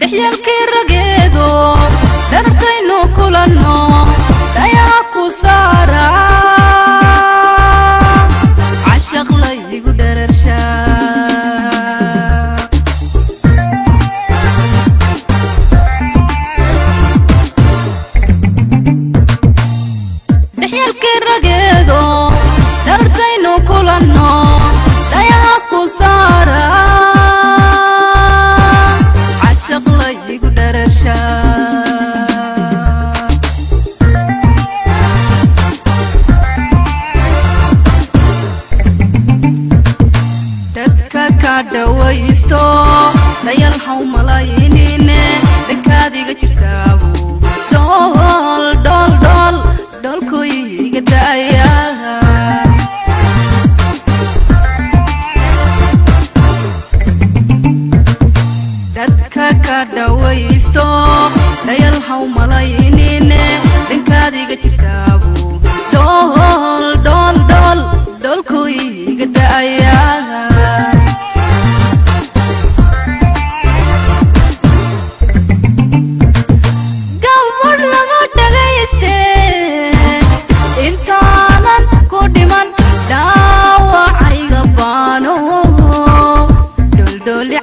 Dhexyaalkii rageedo dhartaynu kulanno dayaa ku saara cashaq laygu dhararshaa. Dhexyaalkii rageedo dhartaynu kulanno dayaa ku saara cashaq laygu dhararshaa. Dadka ka dhawaysto dayal haw malaynine dhankaadiga jirtaabu dhool dhool dhool dhoolkuyga daaya. Dadka ka dhawaysto dayal haw malaynine dhankaadiga jirtaabu dhool dhool dhool dhoolkuyga daaya. Gabadh lama dhagayste intaanan ku dhiman dhaawacayga baano dholdhooli.